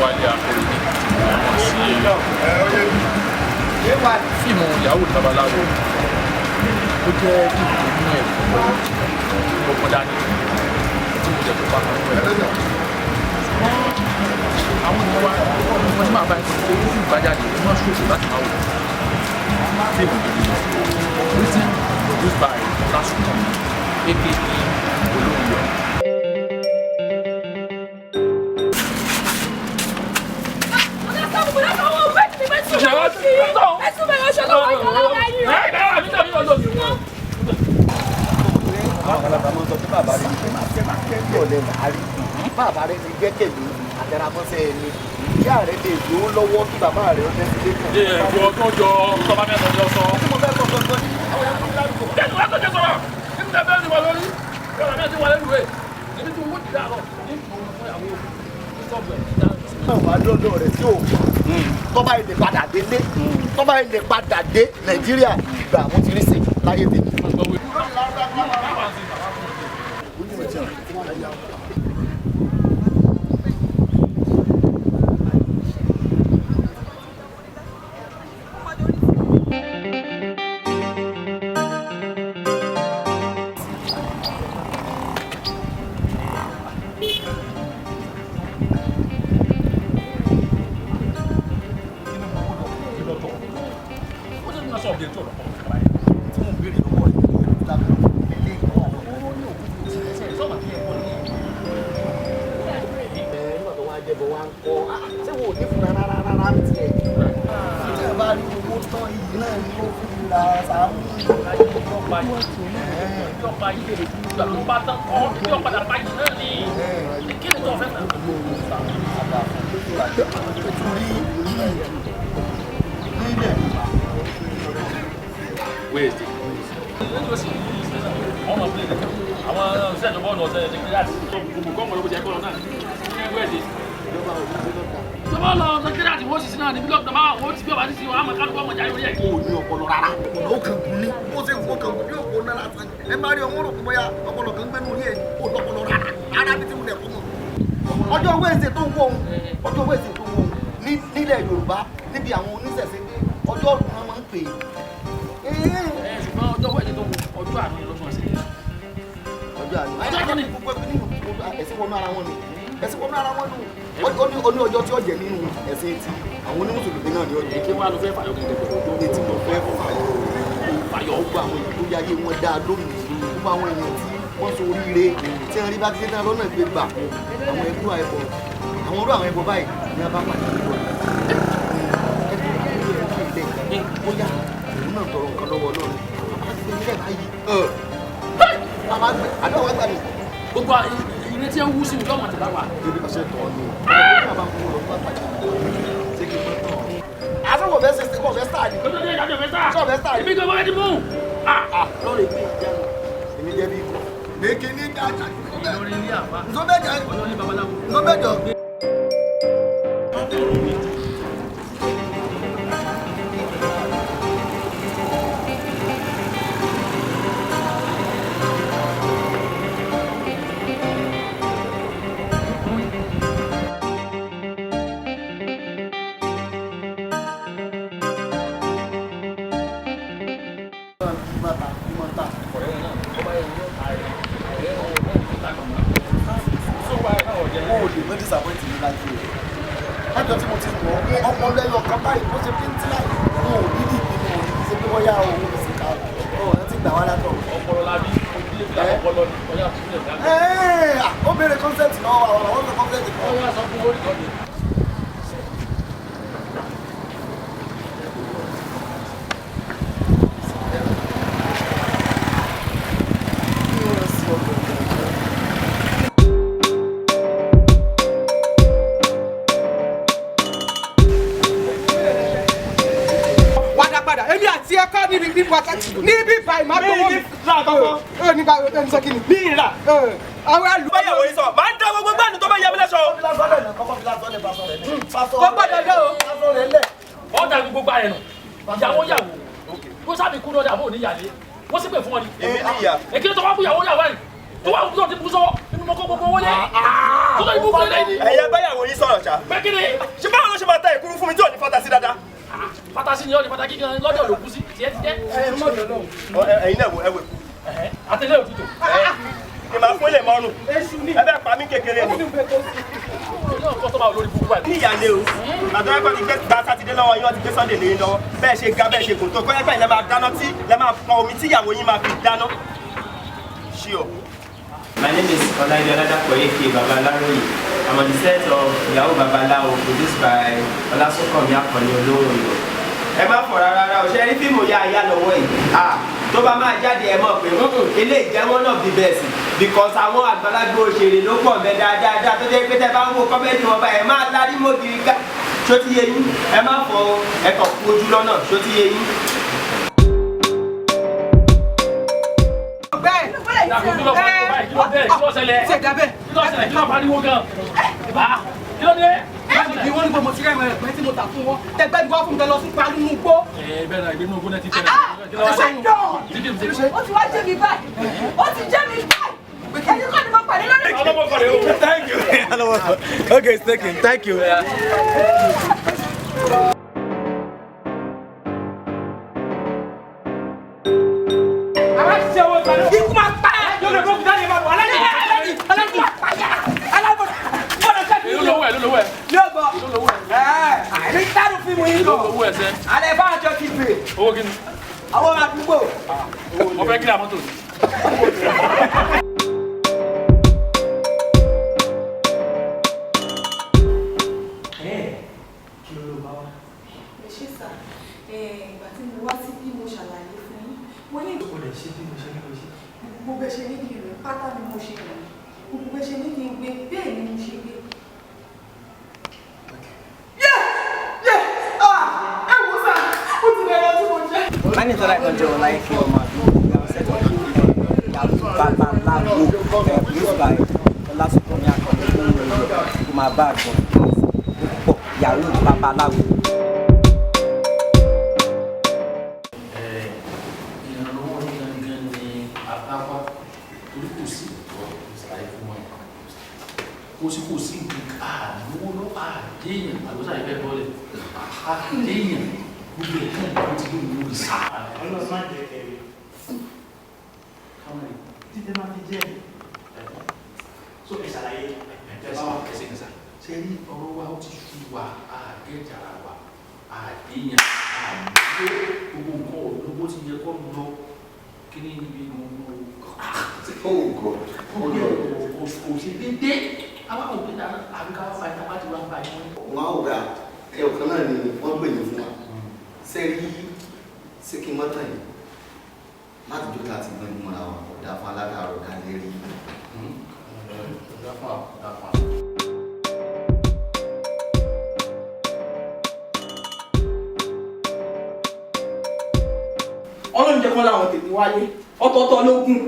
Wálé Akóredé tí mo mọ̀ sí fíìmù Ìyàwó Babaláwo. Ó jẹ́ fíìmù tó ní ẹ̀kọ́ ọgbọ́n dání tí mo jẹ́ kó bá kan pẹ̀lú. Àwọn èèyàn wa, wọ́n ti máa bá ẹni tó fíìmù bá jáde, wọ́n ṣòfò láti máa wò fíìmù gidi. Written, produced by Ọlásùnkànmí, aka Olóhùnyọ̀. Àgbàlagbà máa ń sọ pé bàbá rẹ ní kí ọ̀lẹ làárí bàbá rẹ ti gbẹ́kẹ̀lé àtẹramọ́sẹ́ ẹni, ìyá rẹ lè lò ó lọ́wọ́ kí bàbá rẹ ó tẹ́sí lé kàn. Ẹ̀gbọ́n tó jọ tọ́ba mẹ́sàn-án jọ sọ. Tí mo fẹ́ sọ gangan ni àwọn èèyàn tó ń lárúkọ. Kẹ́ni wàá tó jẹ sọ̀rọ̀ níbi tí a fẹ́ ní wa lórí yọ̀rọ̀ mi àti wà lẹ́nu rẹ̀ níbi tí wọ́n ti dà lọ ní ìgbòho fún ìyàwó ní sọ́ọ̀bù ẹ̀ níta. Náà wàá dọ́dọ̀ rẹ̀ tí ò tọ́ba ilé padà délé, tọ́ba ilé padà dé Nàìjíríà, ìgbà àwọn ti rí sí láyé tèmi. Ó sì ń sọ ọ̀gẹ̀ tí ọ̀rọ̀ kọ̀ ọ̀rọ̀ báyìí. Tí mo béèrè lọ́wọ́ rẹ̀ ní òkúta ilé ìwà lọ́wọ́ ní òkúta Sọ́ọ̀bù àti ẹ̀kọ́ ni. Ẹ nígbà tó wá jẹ́bọ̀ wá ń kọ́, ṣé wo ò ní fúnra rárá rárá ń tiẹ̀? Tí ẹ bá rí owó tán, iyì náà ni ó fi ra sàánú. Ìjọba yìí lè gbà tó bá tán kọ́ ìjọba padà báyìí náà ni kí ni tó fẹ́ náà. Torí nílẹ̀ Wednesday. Àwọn ọmọ àwọn ìṣèjọba ọ̀nà ọ̀sẹ̀ ẹ̀ṣẹ̀ kíláàsì. Gbogbo kọ́ ọ̀rọ̀ bó ṣe ẹ̀kọ́ lọ náà ní Wednesday. Ìjọba lọ sẹkírátì wọ́n sì sí náà níbi lọ́kùnrin máa wọ́n ti bí ọba ti sí wọn àmọ́ kálukú ọmọ jáde orí ẹ̀. Kò ní ọpọlọ rárá. Ọ̀nà ó kàn gùn ní bó ṣe wò kàn gùn bí òpó náà lásán ni. Ẹ má rí ọmọ rò pé bóyá ọpọlọ kan gbénu orí ẹ ní kò lọpọlọ rárá rárá bí tí mo lẹ̀ kọ́ mọ̀. Ọjọ́ Wednesday tó ń wọ̀ òun, ọjọ́ Wednesday tó ń wọ̀ òun nílẹ̀ Yorùbá níbi àwọn oníṣẹ̀ṣe pé ọjọ́ ọ̀run wọn máa ń pè é. Ẹ ṣùgbọ́n ọjọ́ Wednesday tó wọ ọjọ́ àná lọ́sùn ọ̀sẹ̀. Ọjọ́ àná ọjọ́ àná gbogbo ẹbí nínú ẹ̀sìn wọnú ara wọn ni, ẹ̀sìn wọnú ara wọn nù. Ó ní ọjọ́ tí ó jẹ́ nínú ẹ̀sìn ti àwọn onímùsùlùmí náà ni ó jẹ́. Kí wàá lọ fẹ́ fàyọ gẹ́gẹ́ pẹ̀lú ọjọ́. Etí mo fẹ́ fàyọ fàyọ. Gbogbo àwọn èèyàn tó yáyé wọn dáa lónìí, gbogbo àwọn èèyàn tí wọ́n so oríire tí wọ́n rí bá ti ṣe tán lọ́nà ìgbé gbà, àwọn ẹbú àìbọ̀, àwọn orú àwọn ẹbọ báyìí ni a bá pàdé níbọ̀. Bóyá òun náà tọrọ nǹkan lọ́wọ́ Ọlọ́run, bàbá ti gbé nílẹ̀ báyìí. Bàbá gbé àdó àwọn àgbà mi. Gbogbo ìrètí ẹ̀ ń wú sí ìjọba àti báwa. Ebi ọ̀sẹ̀ tọ̀ ni o. Bàbá ń kó lọ fún àpàdé. Ṣé kí n mọ̀ tán? Àṣọ wọ̀ fẹ́ ṣe wọ̀ fẹ́ sáà ni. Kótó dé ìdájọ́ fẹ́ sáà. Sọ fẹ́ sáà ni. Èmi gan-an ti mú. Lọ́ọ̀rẹ́ gbé ìjánu. Èmi jẹ́ bí ikọ̀. Mèké ní dájà. Ìlọrin ilé àbá. Nsọ bẹ́ẹ̀ jẹ́. Ọ̀yọ́ ní babaláwo. Nsọ bẹ́ẹ̀ jọ. Lájọ tí mo ti mọ̀ ọ́, ọpọlọ ẹyọ kan báyìí bó ṣe fi ń tíláì, wọn ò ní dìbò, wọn ò ní ṣe pé wọ́n yá owó mi sí ká ọ̀rọ̀ ti gbà wá látọ̀. Ọpọlọ la bí ojúlé fi ọpọlọ ni ọyá àtúnlẹ̀ dáná. Ó béèrè kọ́nsẹ̀tì náà, àwọn àwọn ọ̀sẹ̀ kọ́nsẹ̀tì kan. Wọ́n wá sọ fún orí kan ni. Padà èmi àti ẹkọ níbi níbi wákàtí níbi báyìí máa gbowó mi. Ra kankan. Ẹ nípa ẹni sọ kí ni. Mi rà. Àwọn àlù. Báyàwó yìí sọ, máa ń dá gbogbo gbàdùn tó bá yẹ mi lẹ́sọ̀. Kò gbọ́dọ̀ dé o. Ọ̀dà gbogbo rẹ̀ nù. Ìyàwó yàwó. Kó sábì kú lọ́dà bó ní yàlé. Wọ́n sì pè fún ọ ni. Èmi ní ìyá. Èkìlẹ̀ tó wá kú ìyàwó yàwó ẹ̀. Tó wá kú tó ti bú sọ́wọ́. Inú mo kó gbogbo wọlé. Tó lórí ibùkún lẹ́yìn ni. Ẹ̀yẹ báyàwó yín sọ̀rọ̀ ṣá. Pé kí ni? Ṣé báwo ló ṣe máa ta ìkúrú fún mi tí ò ní fata sí dáadáa? Fatasi ni ọ́ ní pàtàkì gan lọ́jọ́ ló kú sí. Tiẹ́ ti jẹ́. Ẹ̀yin náà wo ẹ wò. Àtẹlẹ́ òtútù. Kì máa fún ilé mọ́rùn. Ẹ bẹ́ẹ̀ pa mí kékeré ni. Ní ìyáálé o, àtọ́ ẹ̀kọ́ ti gba Sátidé lọ́wọ́ yín, wọ́n ti gbé Sunday lé yín lọ́wọ́. Bẹ́ẹ̀ ṣe ga bẹ́ẹ̀ ṣe gùn tó, kọ́yẹ́pẹ́ ilẹ̀ máa dáná tí lẹ máa pọn omi tí ìyàwó yín máa fi dáná. Ṣí o. My name is Olaide Oladapo aka Babalaroye. I'm on the set of Yahoo Babalawo produced by Olasunkanmi Akanni Olówóyọ̀. Ẹ má fọ̀ rárá rárá o, ṣe rí fíìmù yá ayá lọ́wọ́ yìí. Tó bá máa jáde ẹ mọ̀ pé eléyìí jẹ́ one of the best because àwọn àgbàlagbà òṣèré ló pọ̀ mẹ́ dáadáa tó jẹ́ pé tẹ́ bá ń wo kọ́mẹ́dì wọn báyìí ẹ máa larí mọ́gìrì ká. Ṣó ti yé yín? Ẹ má fọ ẹ kàn kú ojú lọ́nà. Ṣó ti yé yín? Ìwọ ni mo ti rẹ̀ ẹ̀pẹ́ tí mo tà fún wọn. Tẹ̀gbẹ́ mi wá fún mi lọ sí parí nínú igbó. Bẹ́ẹ̀ náà ìgbénu ogún náà ti tẹ̀lé. Ó ti wá jẹ́ mi báyìí. Ó ti jẹ́ mi báyìí. Ẹni kọ́ ni mo pàdé lórí. Thank you. Okay, it's taken. Thank you. Ikú máa pa ẹ́. Aláàjì aláàjì Èló lówó ẹ̀? Èló lówó ẹ̀? Ní ọgbọ. Àìní kárù fíìmù yìí lọ. Owó ẹ̀ sẹ́. Alẹ́ bá àjọ ti pè. Owó kí ni? Àwọn àdúgbò. Mo fẹ́ kílà mọ́tò ni. Kí ló ló bá wá? Ẹ ṣé sà, ìgbà tí mo wá sí bí mo ṣàlàyé fún yín, mo ní. O lè ṣe bí mo ṣe ní kò ṣe. Gbogbo bẹ́ẹ̀ ṣe ní kí n rìn pátá ni mo ṣe rìn. Gbogbo bẹ́ẹ̀ ṣe ní kí n gbé bẹ́ẹ̀ ni mo ṣe gbé. My name is Olaide Olaike Omo. We are set on Yahoo Babalawo, produced by Olasunkanmi Akanni Olówóyọ̀. Ó máa bá àgbọn púpọ̀ Yahoo Babalawo. Ìrànlọ́wọ́ ní gangan ni àbáwá torí kò sí ìtọ́ ìsàlàyé fún wọn. Kò sí nǹkan àlówó lọ àdéhìyàn àlùsà ìfẹ́ bọ́lẹ̀ àdéhìyàn gbogbo ẹ̀ kàn ló ti lóun lórí sá. Ọlọ́run má jẹ́ kẹrì. Títẹ́ máa fi jẹ́ so ẹ ṣàlàyé. Ẹsẹ̀ kẹsà ṣe rí ọ̀rọ̀ wa ó ti sú wa àgẹ́jàrà wa àdéhìyàn àlówó gbogbo nǹkan olówó ti yẹ kó lọ kí ní ibi gbogbo kò ṣe déédéé àwọn òbí náà àbí ká wá fa ìta pàtó wá fa ìwọ́n. Wọn á wò bá ẹyọ kan náà ni wọ́n gbè yín fún wa. Ṣé rí ṣé kí n mọ́tàn yìí láti jó tá a ti gbọ́n ìmọ̀ra wa ọ̀dà fún aládàárọ̀ ọ̀dà lè rí. Ọ̀dà fún wa, ọ̀dà fún wa. Ọlọ́run jẹ́ kán láwọn tètè wáyé ọ̀tọ̀ọ̀tọ̀ lógún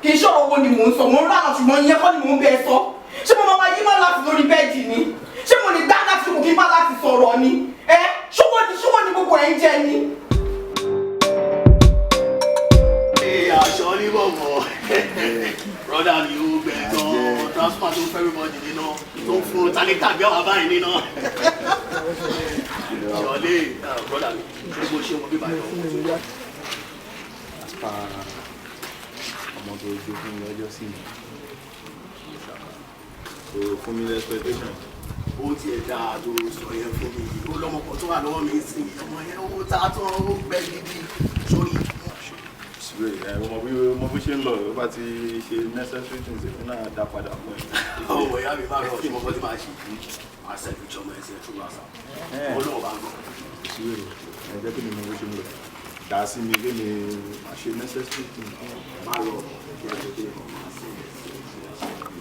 kì í ṣọ̀rọ̀ owó ni mò ń sọ mò ń rà ṣùgbọ́n ìyẹn kọ́ ni mò ń bẹ sọ ṣé mo máa yí má láti lórí bẹ́ẹ̀dì ni ṣé mo lè dá láti kò kí n má láti sọ̀rọ̀ ni ẹ ṣówó ni ṣówó ni gbogbo ẹ̀ ń jẹ ni. Aṣọ ní bọ̀bọ̀ brother mi ó gbẹ gan transfer tó fẹ́ everybody nínú tó ń fún tálíkà bí àwọn abáyé nínú. Ṣọlé brother mi ṣé bó ṣe wọn bíbá yọ. Ọmọ tó gbé fún mi lọ́jọ́ sí mi. Kò fún mi expectation. Ó tiẹ̀ dáa tó sọ yẹn fún mi ó lọ́mọ kan tó wà lọ́wọ́ mi sí ọmọ yẹn ó ta tán ó gbẹ gidi sórí. Mo bí ṣe ń lọ, ó bá ti ṣe necessary things, èmi náà dá padà fún ẹ. Ọmọ ìyá mi máa rọ ọ̀ṣun mọ́kọ́ tí máa ṣe máa ṣẹ́jú jọmọ ẹsẹ̀ tó bá sá. Ọlọ́run bá ń gbọ́. Síbẹ̀ ẹ jẹ́ kí mi mọ bó ṣe ń lọ. Dà sí mi kí mi máa ṣe necessary things. Má lọ kí ẹ tó dé ọmọ ṣe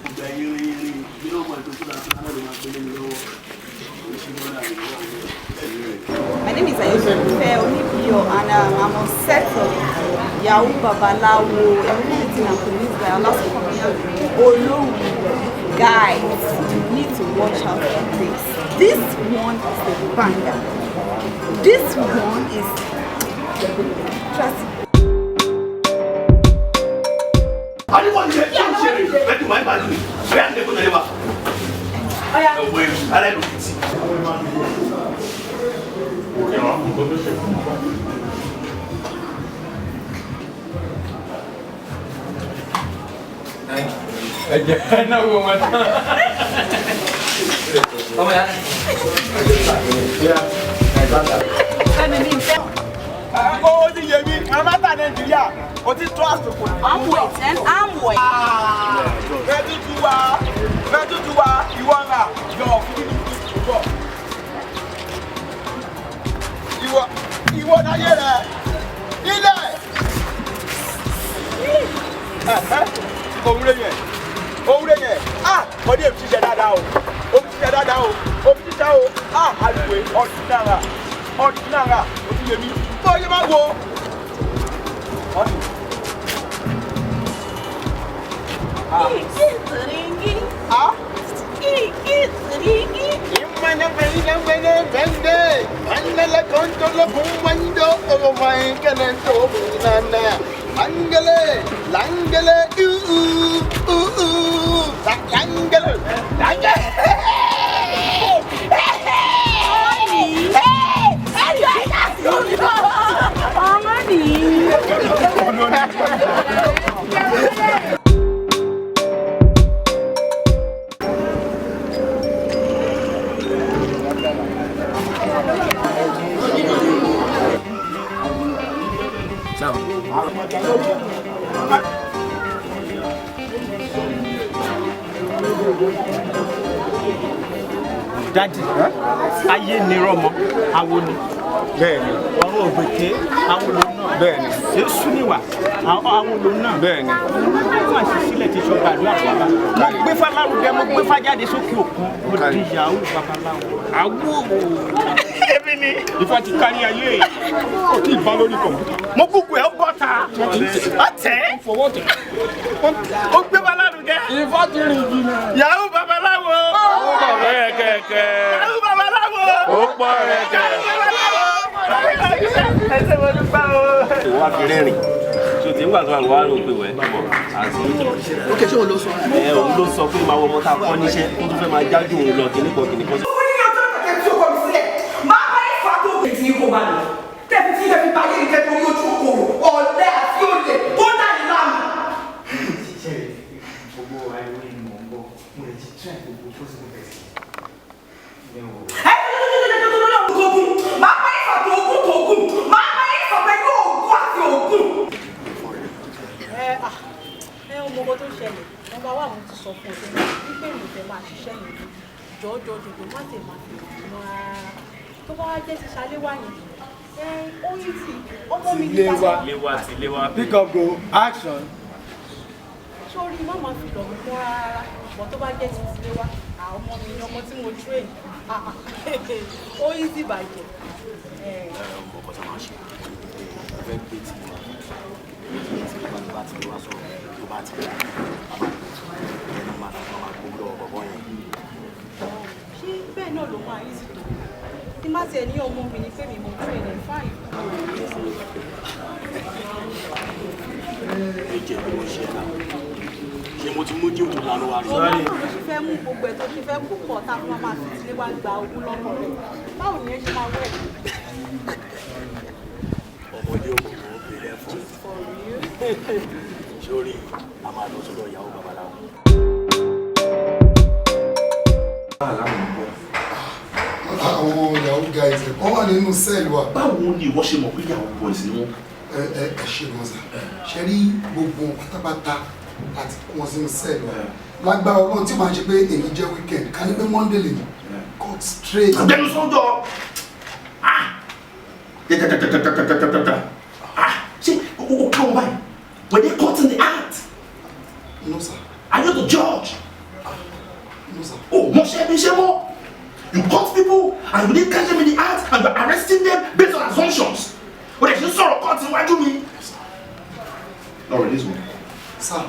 ìgbà yìnrìn yìnrìn bí wọ́n mọ̀ ètò ìtura tó náà ló máa gbélé mi lọ́wọ́. My name is Ayofe Onibiyo and I'm on set of Yahoo Babalawo, a movie written and produced by Olasunkanmi Olówóyọ̀. Guys, you need to watch out for this. This one is a banger. This one is trust me. Àníwọ̀n ni ẹ ṣe é ṣe é bẹ́ẹ̀ tí wàá bá lù. Bóyá ní kò tẹ̀lé wa. Ẹ̀wọ̀ èrò alẹ́ ló ti. Ẹ̀jẹ̀ náà wọ wọn tán. Ọmọ ya. Ó ti yé mi, àmàtà Nàìjíríà, ó ti tó àsìkò. I'm waiting, I'm waiting. Mẹ́tútù wa, mẹ́tútù wa, ìwọ ńlá, yọ fún mi ìwọ. Ìwọ, ìwọ náyé rẹ̀, ilẹ̀. Òwúrẹ́ yẹn, òwúrẹ́ yẹn, ah, ọdẹ èmi ṣiṣẹ́ dáadáa o, omi ṣiṣẹ́ dáadáa o, omi ṣiṣẹ́ o, ah, àlùwẹ̀ ọdún náírà, ọdún náírà, ó ti yé mi, tó yẹ máa wo. Dadi, ayé ni rọmọ, awo ni. Bẹ́ẹ̀ni. Ọ̀run ògbèké, awo lòun náà. Bẹ́ẹ̀ni. Èṣù níwà, awo lòun náà. Bẹ́ẹ̀ni. Fún àṣìṣílẹ̀ ti sọ gbàdúrà bàbá. Mo gbé fálárugẹ, mo gbé fájáde sókè òkun. Mo di yahoo babaláwo. Awo. Èmi ni. Ifá ti kárí ayé. Ó ti bá lórí kọ̀m̀pútà. Mo gúgú ẹ̀ ó bọ́ta. Ó tẹ̀. Fọwọ́ tẹ̀. Ó gbé fálárugẹ. Ifá ti rìn jìnnà. Yahoo babaláwo. Ó pọ̀ rẹ̀kẹ̀kẹ̀. Yahoo babaláwo. Ó pọ̀ rẹ̀kẹ̀. Ẹ ṣé mo dúpẹ́ o. Ìwà fi rẹ́rìn. So tí ń gbà tó wà ló wá rò pé wẹ́ bọ̀ àti. Ok, ṣé òun ló sọ? Ẹ òun ló sọ pé máa wọ ọmọ tá a kọ́ níṣẹ́ tó tún fẹ́ máa jájú òun lọ kìnnìkan kìnnìkan. Ó ní ọjọ́ kẹ̀kẹ́ tí ó kọ̀ mí sílẹ̀, máa bá yín fà tó tí kò bá lọ. Tẹ̀fi tí tẹ̀fi báyé ní tẹ̀fi orí ojú kòkòrò, ọ̀lẹ àti olè tó dà ní láàmú. Ṣé gbogbo ariwo yìí mò ń gbọ́? Mo lè ti try gbogbo possible best. Ẹ tógun, máa bá yín fà tó ogún tó ogún, máa bá yín fà pẹ̀lú ògùn àti ògùn. Ẹ ọmọ ọkọ tó ṣẹlẹ̀, nọ́mbà wà mo ti sọ fún ọ tẹ́lẹ̀ wípé mi ò fẹ́ máa ṣiṣẹ́ yẹn jọjọjọjọ má tẹ̀ máa fi ràn mọ́ rárá. Tó bá wá jẹ́ ti ṣaléwá yẹn, ẹ ó yí ti ọmọ mi ní Tiléwá. Tiléwá, tiléwá. Pick up go action. Sórí má máa fi lọ̀ mí mọ́ rárá, bọ̀ tó bá jẹ́ ti tiléwá, àwọn ọmọ mi ni ọmọ tí mo train, ó yí ti bàjẹ́. Ọmọ ọkọ tó máa ṣe, mo fẹ́ gbé tiléwá. Tiléwá tó bá tiléwá sọ̀rọ̀ tó bá ti rà, ẹnu máa fi máa gbowó lọ́wọ́ bọ̀bọ́ yẹn. Ṣé bẹ́ẹ̀ náà ló máa yí sí tó? Tí má tiẹ̀ ní ọmọ mi ni pé mi mo train ẹ̀ fáìn. Ẹ jẹ́ bí mo ṣe náà. Ṣé mo ti mú jí òtún lánàá wá rí? Ọmọ náà ló ṣe fẹ́ mú gbogbo ẹ̀ tó ṣe fẹ́ kó pọ̀ tá a fún wa máa fi tiléwá gba ogún lọ́kọ̀ rẹ̀. Báwo ni ẹ ṣe máa wẹ̀? Ọmọdé òkùnkùn ń pè lẹ́fọ̀ọ́. Sórí, a máa lọ sọ́dọ̀ ìyàwó babaláwo. Àwọn yahoo guys wọ́n wà nínú cell wa. Báwo ni ìwọ ṣe mọ̀ pé yahoo boys ni wọ́n? Ẹ ẹ ẹ ṣe gan sa, ṣe rí gbogbo wọn pátápátá láti kó wọn sínú cell wa. Lágbára Ọlọ́run tí màá ṣe pé èyí jẹ́ weekend, ká ní pé Monday lè cut straight. Ọ̀gbẹ́ni sọ́jọ́! Ah! Ṣé o ká wọn báyìí? Were they caught in the act? No sir. Are you the judge? No sir. Oh, mọ̀ṣẹ́ bí ṣe mọ́. You caught people and you didn't catch them in the act and you are arresting them based on assumptions. O lè ṣe sọ̀rọ̀ court níwájú mi. No, release me. Sir.